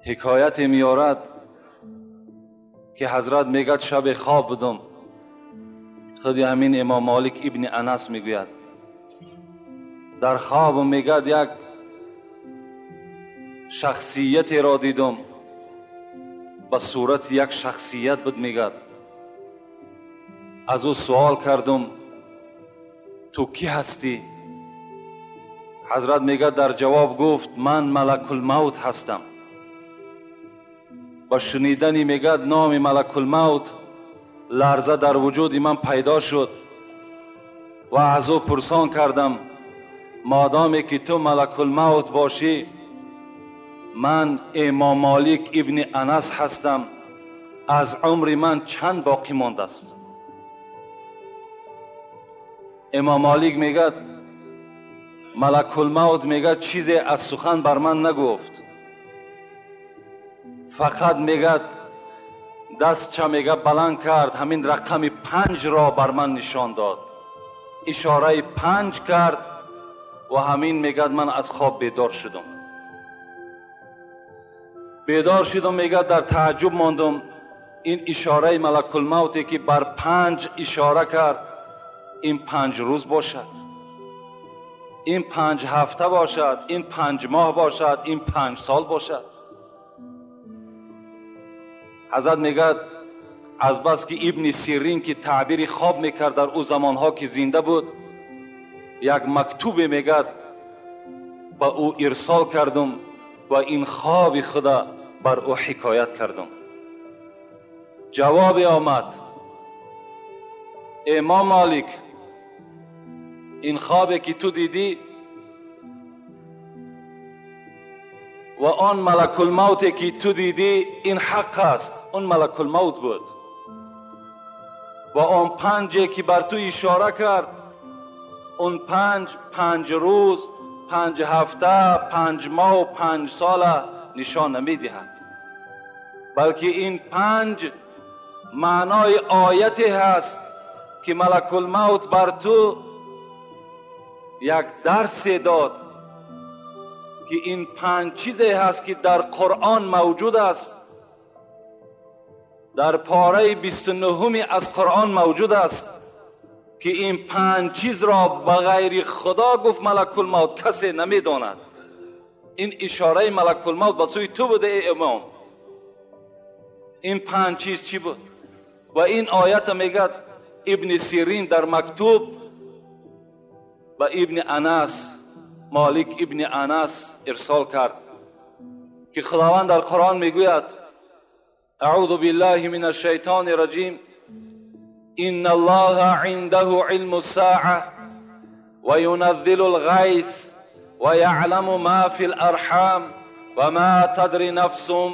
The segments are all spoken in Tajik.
Ҳикояте меорад ки ҳазрат мегӯяд шабе хоб будам. Худи ҳамин имом Молик ибни Анас мегӯяд дар хобам мегӯяд як шахсиятеро дидам, ба сурати як шахсият буд. Мегӯяд аз ӯ суол кардам ту кӣ ҳастӣ? Ҳазрат мегӯяд дар ҷавоб гуфт ман малакулмавт ҳастам. Ба шунидани мегӯяд номи малакулмавт ларза дар вуҷуди ман пайдо шуд ва аз ӯ пурсон кардам модоме ки ту малакулмавт бошӣ ман имом Молик ибни Анас ҳастам, аз умри ман чанд боқӣ мондааст? Имом Молик мегӯяд малакулмавт мегӯяд чизе аз сухан бар ман нагуфт, фақат мегӯяд дастча мегӯяд баланд кард, ҳамин рақами 5-ро бар ман нишон дод, ишораи 5 кард ва ҳамин мегӯяд ман аз хоб бедор шудам. Бедор шудам мегӯяд дар тааҷҷуб мондам, ин ишораи малакулмавте ки бар 5 ишора кард ин 5 рӯз бошад, ин 5 ҳафта бошад, ин 5 моҳ бошад, ин 5 сол бошад. Ҳазрат мегӯяд аз бас ки ибни Сирин ки таъбири хоб мекард дар ӯ замонҳо ки зинда буд, як мактубе мегӯяд ба ӯ ирсол кардам ва ин хоби худа бар ӯ ҳикоят кардам. Ҷавобе омад: имом Молик, ин хобе ки ту дидӣ ва он малакулмавте ки ту дидӣ ин ҳақ аст, он малакулмавт буд ва он 5 ки бар ту ишора кард он 5, 5 рӯз, 5 ҳафта, 5 моҳ, 5 сола нишон намедиҳад, балки ин 5 маънои ояте ҳаст ки малакулмавт бар ту як дарсе дод ки ин 5 чизе ҳаст ки дар Қуръон мавҷуд аст, дар пораи 29 аз Қуръон мавҷуд аст ки ин 5 чизро ба ғайри Худо гуфт малакулмавт касе намедонад. Ин ишораи малакулмавт ба сӯи ту буда эй имом. Ин 5 чиз чӣ буд? Ва ин оята мегӯяд ибни Сирин дар мактуб ба ибни Анас, Молик ибни Анас ирсол кард ки Худованд дар Қуръон мегӯяд: аъузу биллаҳи мин ашшайтони раҷим, инна аллоҳа индаҳу илму ссаа ва юназзилу лғайс ва яъламу ма фи ларҳам ва ма тадри нафсун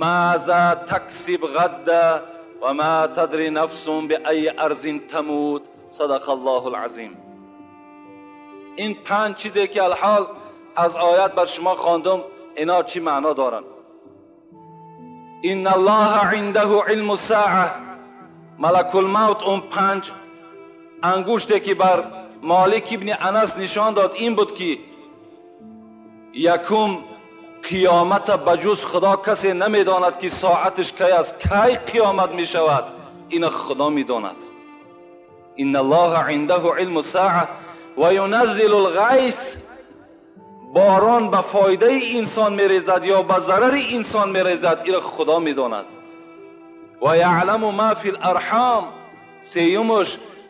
маза таксиб ғадда ва ма тадри нафсун биайи арзин тамут. Садақа аллоҳу лазим. Ин 5 чизе ки алҳол аз оят бар шумо хондам, ино чӣ маъно доранд? Инна аллоҳа индаҳу илму ссаа. Малакулмавт он 5 ангуште ки бар Молик ибни Анас нишон дод ин буд ки якум, қиёмата ба ҷуз Худо касе намедонад ки соаташ кай аст, кай қиёмат мешавад, ина Худо медонад. Инна аллоҳа индаҳу илму ссаа ва юназзилу лғайс. Борон ба фоидаи инсон мерезад ё ба зарари инсон мерезад, ина Худо медонад. Ва яъламу ма фи ларҳам. Сеюмаш,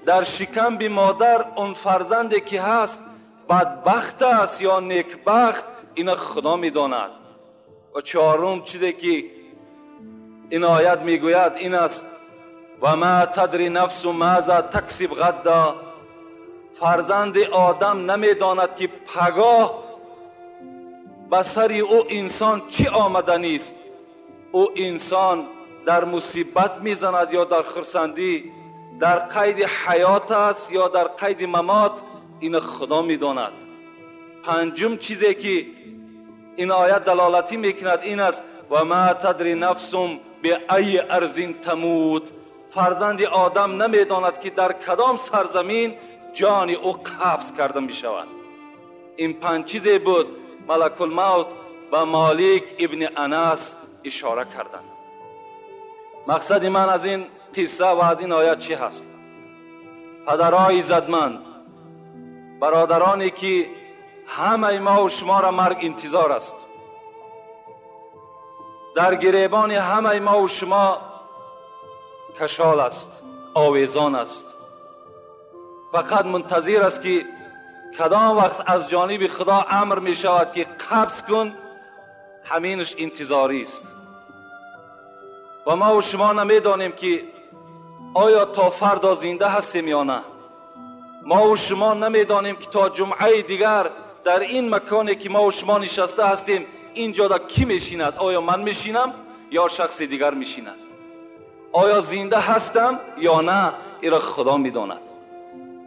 дар шикамби модар он фарзанде ки ҳаст бадбахт аст ё некбахт, ина Худо медонад. Ва чорум чизе ки ин оят мегӯяд ин аст: ва ма тадри нафсу маза таксиб ғадда. Фарзанди одам намедонад ки пагоҳ ба сари ӯ инсон чӣ омаданист. Ӯ инсон дар мусибат мезанад ё дар хурсандӣ, дар қайди ҳаёт аст ё дар қайди мамот, ина Худо медонад. Панҷум чизе ки ин оят далолатӣ мекунад ин аст: ва ма тадри нафсум биайи арзин тамут. Фарзанди одам намедонад ки дар кадом сарзамин ҷони ӯ қабз карда мешавад. Ин панҷ чизе буд Малакулмавт ба Молик ибни Анас ишора карданд. Мақсади ман аз ин қисса ва аз ин оят чӣ ҳаст? Падарҳои иззатманд, бародароне ки ҳамаи мо ва шуморо марг интизор аст, дар гиребони ҳамаи мо ва шумо кашол аст, овезон аст. Фақат мунтазир аст ки кадом вақт аз ҷониби Худо амр мешавад ки қабз кун, ҳаминаш интизорӣ аст. Ва мо ва шумо намедонем ки оё то фардо зинда ҳастем ё на. Мо ва шумо намедонем ки то ҷумъаи дигар дар ин маконе ки мо ва шумо нишаста ҳастем ин ҷода кӣ мешинад? Оё ман мешинам ё шахси дигар мешинад? Оё зинда ҳастам ё на? Иро Худо медонад.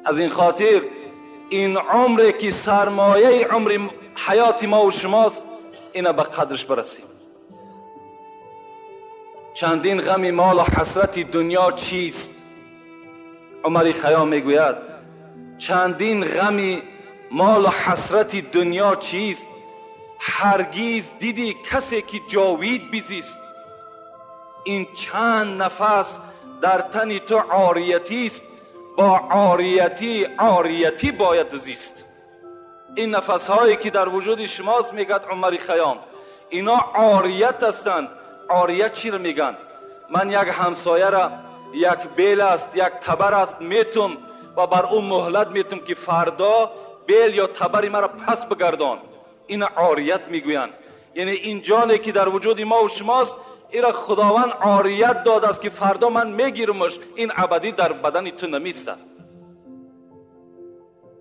Аз ин хотир ин умре ки сармояи умри ҳаёти мо ва шумост, ина ба қадраш барасем. Чандин ғами мол ва ҳасрати дунё чист? Умари Хайём мегӯяд чандин ғами мол ва ҳасрати дунё чист? Ҳаргиз дидӣ касе ки ҷовид бизист? Ин чанд нафас дар тани ту ориятист, бо ориятӣ ориятӣ бояд зист. Ин нафасҳое ки дар вуҷуди шумост, мегӯяд Умари Хайём, ино орият ҳастанд. Орият чиро мегӯянд? Ман як ҳамсояра як бел аст, як табар аст, метум ва бар ӯ муҳлат метум ки фардо бел ё табари маро пас бигардон. Ина орият мегӯянд. Яъне ин ҷоне ки дар вуҷуди мо ва шумост, ира Худованд орият додааст ки фардо ман мегирамаш, ин абадӣ дар бадани ту намистад.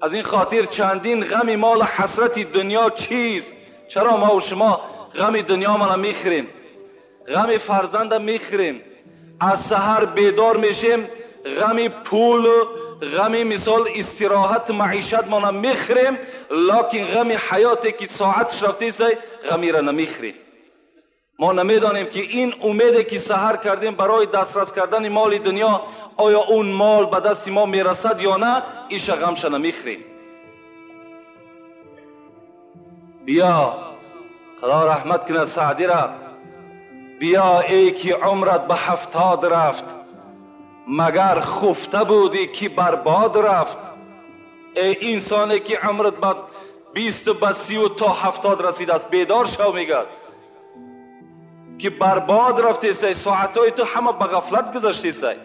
Аз ин хотир чандин ғами мол ҳасрати дунё чист? Чаро мо ва шумо ғами дунёмона мехӯрем, ғами фарзанда мехӯрем, аз саҳар бедор мешем, ғами пул, ғами мисол истироҳат маишатмона мехӯрем, локин ғами ҳаёте ки соатш рафтест, ғамира намехӯрем. Мо намедонем ки ин умеде ки саҳар кардем барои дастрас кардани моли дунё, оё он мол ба дасти мо мерасад ё на, иша ғамша намехӯрем. Биё, Худо раҳмат кунад Саъдира, биё эй ки умрат ба 70 рафт, магар хуфта будӣ ки барбод рафт. Эй инсоне ки умрат ба 20 ба 30 то 70 расидааст, бедор шав, мегӯяд ки барбод рафтесай, соатҳои ту ҳама ба ғафлат гузаштесай.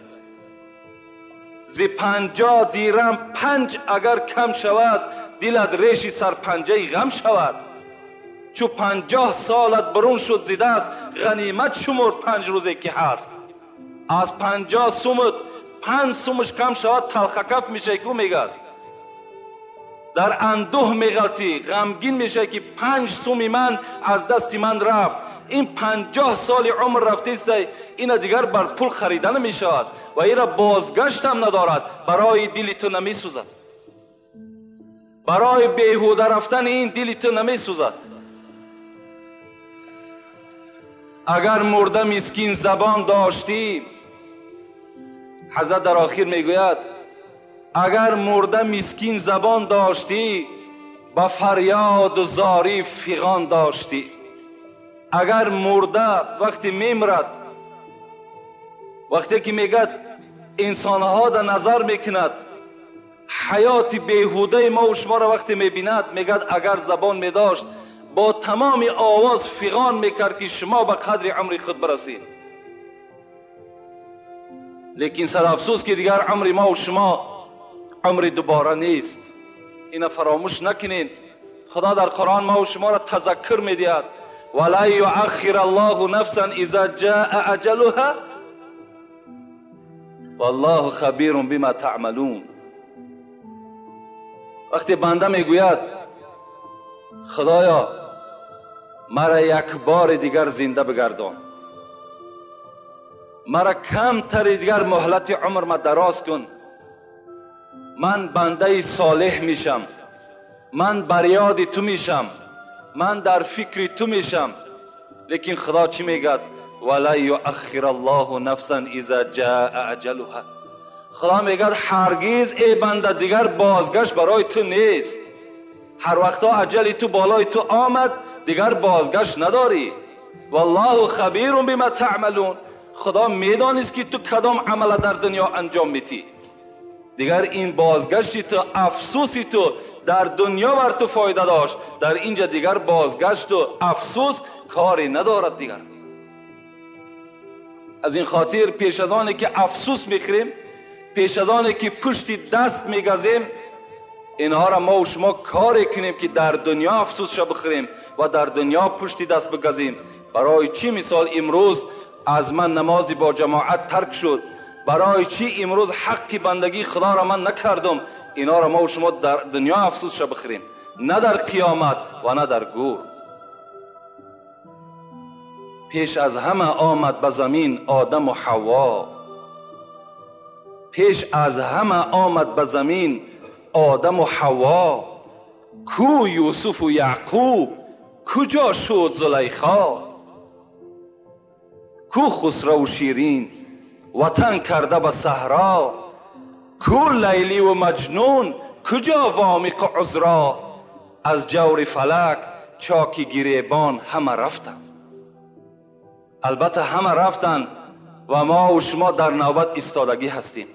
Зи 50 дирам 5 агар кам шавад, дилат реши сарпанҷаи ғам шавад. Чу 50 солат берун шуд зи даст, ғанимат шумур 5 рӯзе ки ҳаст. Аз 50 сумут 5 сумуш кам шавад, талхакаф мешавӣ ку, мегӯяд. Дар андӯҳ меғалтӣ, ғамгин мешавӣ ки 5 суми ман аз дасти ман рафт. Ин 50 соли умр рафтесай, ина дигар бар пул харида намешавад ва ира бозгаштам надорад, барои дили ту намесӯзад. Барои беҳуда рафтани ин дили ту намесӯзад. Агар мурда мискин забон доштӣ, ҳазрат дар охир мегӯяд, агар мурда мискин забон доштӣ, ба фарёду зорӣ фиғон доштӣ. Агар мурда вақте мемирад, вақте ки мегӯяд инсонҳо дар назар мекунад, ҳаёти беҳудаи мо ва шуморо вақте мебинад, мегӯяд агар забон медошт, бо тамоми овоз фиғон мекард ки шумо ба қадри умри худ барасед. Лекин сад афсӯс ки дигар умри мо ва шумо умри дубора нест. Ина фаромӯш накунед. Худо дар Қуръон мо ва шуморо тазаккур медиҳад: وَلَنْ يُؤَخِّرَ اللَّهُ نَفْسًا إِذَا جَاءَ أَجَلُهَا وَاللَّهُ خَبِيرٌ بِمَا تَعْمَلُونَ. وقتی بنده میگوید خدایا مرا یک بار دیگر زنده بگردان، مرا کمتر دیگر مهلت عمر ما دراز کن، من بنده صالح میشم، من بر یاد تو میشم، من در فکر تو میشم. لیکن خدا چی میگد؟ ولن یؤخر الله نفسا اذا جاء اجلها. خدا میگه هرگز ای بنده دیگر بازگشت برای تو نیست. هر وقتا اجل تو بالای تو آمد دیگر بازگشت نداری. والله خبیر بما تعملون. خدا میدانست که تو کدام عمل در دنیا انجام میتی. دیگر این بازگشتی تو، افسوسی تو در دنیا بر تو فایده داشت، در اینجا دیگر بازگشت و افسوس کاری ندارد دیگر. از این خاطر پیش از آنی که افسوس میخوریم، پیش از آنی که پشت دست میگزیم، اینها را ما و شما کاری کنیم که در دنیا افسوس شو بخوریم و در دنیا پشت دست بگزیم. برای چی مثال امروز از من نمازی با جماعت ترک شد؟ برای چی امروز حق بندگی خدا را من نکردم؟ اینا را ما و شما در دنیا افسوس شو بخوریم، نه در قیامت و نه در گور. پیش از همه آمد به زمین آدم و حوا. پیش از همه آمد به زمین آدم و حوا. کو یوسف و یعقوب، کجا شد زلیخا؟ کو خسرو و شیرین وطن کرده به صحرا؟ کو لیلی و مجنون، کجا وامیق عذرا؟ از جور فلک چاکی گریبان همه رفتند. البته همه رفتند و ما و شما در نوبت ایستادگی هستیم.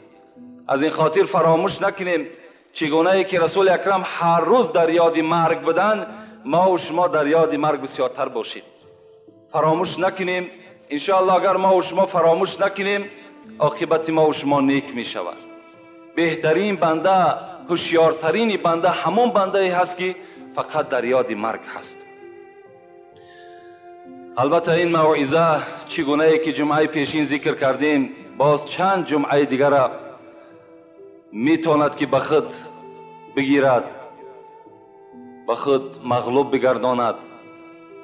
از این خاطر فراموش نکنیم چگونه ای که رسول اکرم هر روز در یاد مرگ بودند، ما و شما در یاد مرگ بسیارتر باشیم. فراموش نکنیم. انشاءالله اگر ما و شما فراموش نکنیم، عاقبت ما و شما نیک می شود. بهترین بنده، هوشیارترین بنده همون بنده ای هست که فقط در یاد مرگ هست. البته این موعظه چگونه ای که جمعه پیشین ذکر کردیم، باز چند جمعه دیگر میتواند که به خود بگیرد، به خود مغلوب بگرداند،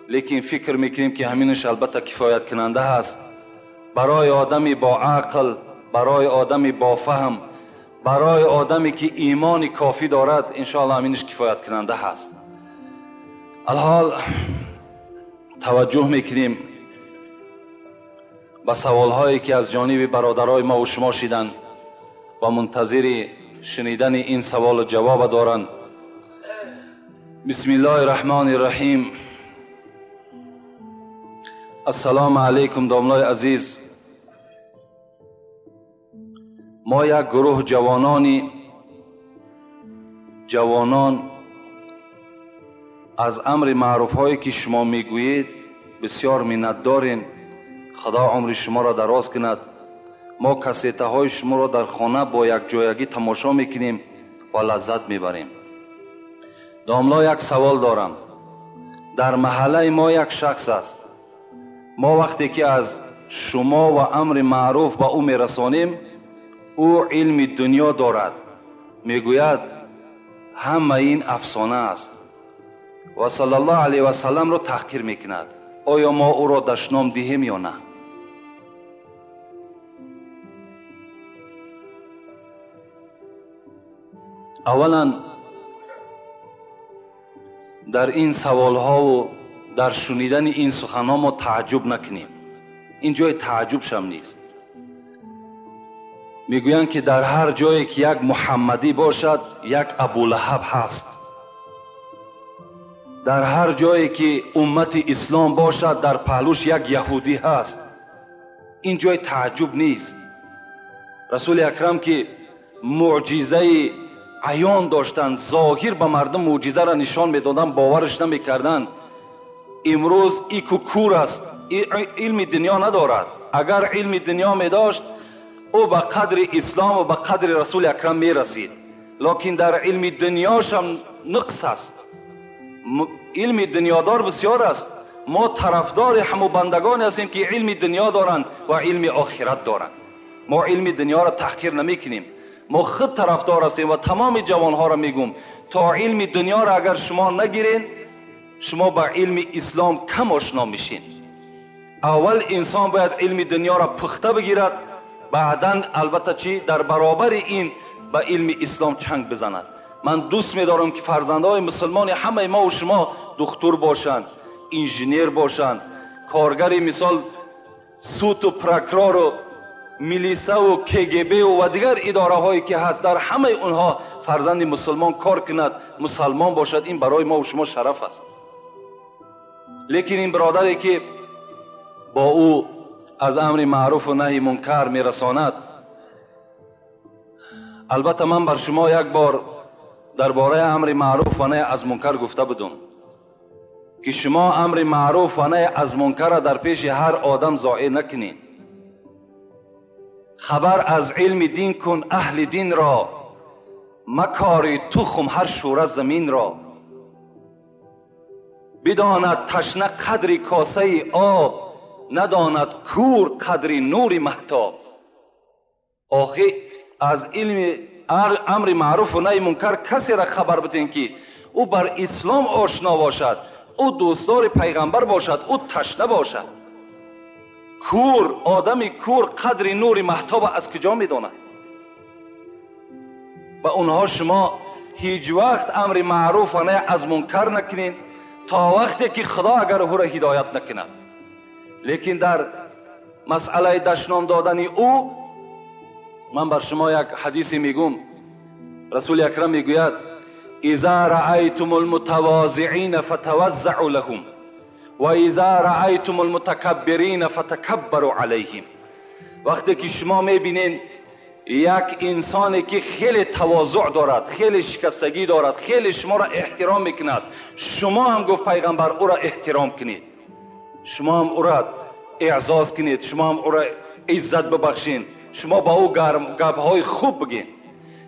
لیکن فکر میکنیم که همینش البته کفایت کننده هست برای آدمی با عقل، برای آدمی با فهم، برای آدمی که ایمان کافی دارد، انشاءالله همینش کفایت کننده هست. الحال توجه میکنیم به سوالهایی که از جانب برادرای ما و شما شیدن و منتظر شنیدن این سوال و جواب دارند. بسم الله الرحمن الرحیم. السلام علیکم داملای عزیز. ما یک گروه جوانان از امر معروف هایی که شما میگویید بسیار منت داریم. خدا عمر شما را دراز کند. ما کسیته های شما را در خانه با یک جایگی تماشا میکنیم و لذت میبریم. داملا یک سوال دارم. در محله ما یک شخص است. ما وقتی که از شما و امر معروف به او میرسانیم، او علم دنیا دارد. میگوید همه این افسانه است و صلی الله علیه و سلم را تحقیر میکند. آیا ما او را دشنام دهیم یا نه؟ اولا در این سوال ها و در شنیدن این سخن ها ما تعجب نکنیم. این جای تعجب شم نیست. میگویند که در هر جایی که یک محمدی باشد یک ابولهب هست. در هر جایی که امت اسلام باشد در پهلوش یک یهودی هست. این جای تعجب نیست. رسول اکرم که معجزه عیان داشتند، ظاهر به مردم معجزه را نشان میدادند، باورش نمیکردند. امروز ایکو کور است، علم دنیا ندارد. اگر علم دنیا می داشت او به قدر اسلام و به قدر رسول اکرم می رسید، لکن در علم دنیاش هم نقص است. علم دنیادار بسیار است. ما طرفدار همو بندگان هستیم که علم دنیا دارند و علم آخرت دارند. ما علم دنیا را تحقیر نمی کنیم. ما خود طرفدار هستیم و تمام جوانها را میگم تا علم دنیا را اگر شما نگیرین، شما با علم اسلام کم آشنا میشین. اول انسان باید علم دنیا را پخته بگیرد، بعدا البته چی در برابر این به علم اسلام چنگ بزند. من دوست میدارم که فرزندهای مسلمان همه ما و شما دکتر باشند، انجینیر باشند، کارگر مثال Суд ва прокурор ва милиса ва КГБ ва дигар идораҳое ки ҳаст, дар ҳамаи онҳо фарзанди мусулмон кор кунад, мусалмон бошад, ин барои мо ва шумо шараф аст. Лекин ин бародаре ки бо ӯ аз амри маъруф ва наҳи мункар мерасонад, албатта ман бар шумо як бор дар бораи амри маъруф ва наҳи аз мункар гуфта будам ки шумо амри маъруф ва наҳи аз мункарро дар пеши ҳар одам зоҳир накунед. Хабар аз илми дин кун аҳли динро, макори тухм ҳар шӯра заминро. Бидонад ташна қадри косаи об, надонад кӯр қадри нури маҳтоб. Охи аз илми амри маъруф ва наҳи мункар касеро хабар бидем ки ӯ бар ислом ошно бошад, ӯ дӯстдори пайғамбар бошад, ӯ ташна бошад. Кӯр, одами кӯр қадри нури маҳтоба аз куҷо медонад? Ба онҳо шумо ҳеҷ вақт амри маъруф ва наҳи аз мункар накунед то вақте ки Худо агар ӯро ҳидоят накунад. Лекин дар масъалаи дашном додани ӯ ман бар шумо як ҳадисе мегӯм. Расули акрам мегӯяд: إذا رأيتم المتواضعين فتوزعوا لهم وإذا رأيتم المتكبرين فتكبروا عليهم. وقتی که شما میبینین یک انسانی که خیلی تواضع دارد، خیلی شکستگی دارد، خیلی شما را احترام میکند، شما هم گفت پیغمبر او را احترام کنید، شما هم او را اعزاز کنید، شما هم او را عزت ببخشین، شما با او گپ‌های خوب بگین.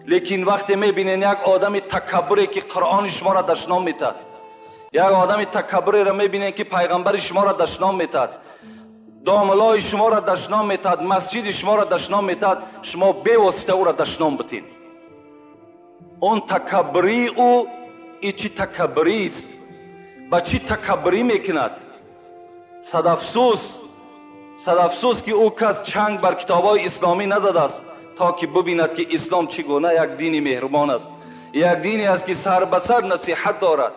لیکن وقتی میبینین یک آدم تکبری که قرآن شما را دشنام میتد، یک آدم تکبری را میبینین که پیغمبر شما را دشنام میتد، داملای شما را دشنام میتد، مسجد شما را دشنام میتد، شما بیواسطه او را دشنام بتین. اون تکبری او ای چی تکبری است؟ با چی تکبری میکند؟ صد افسوس، صد افسوس که او کس چنگ بر کتابای اسلامی نزده است تا که ببیند که اسلام چگونه یک دین مهربان است، یک دینی است که سر به سر نصیحت دارد.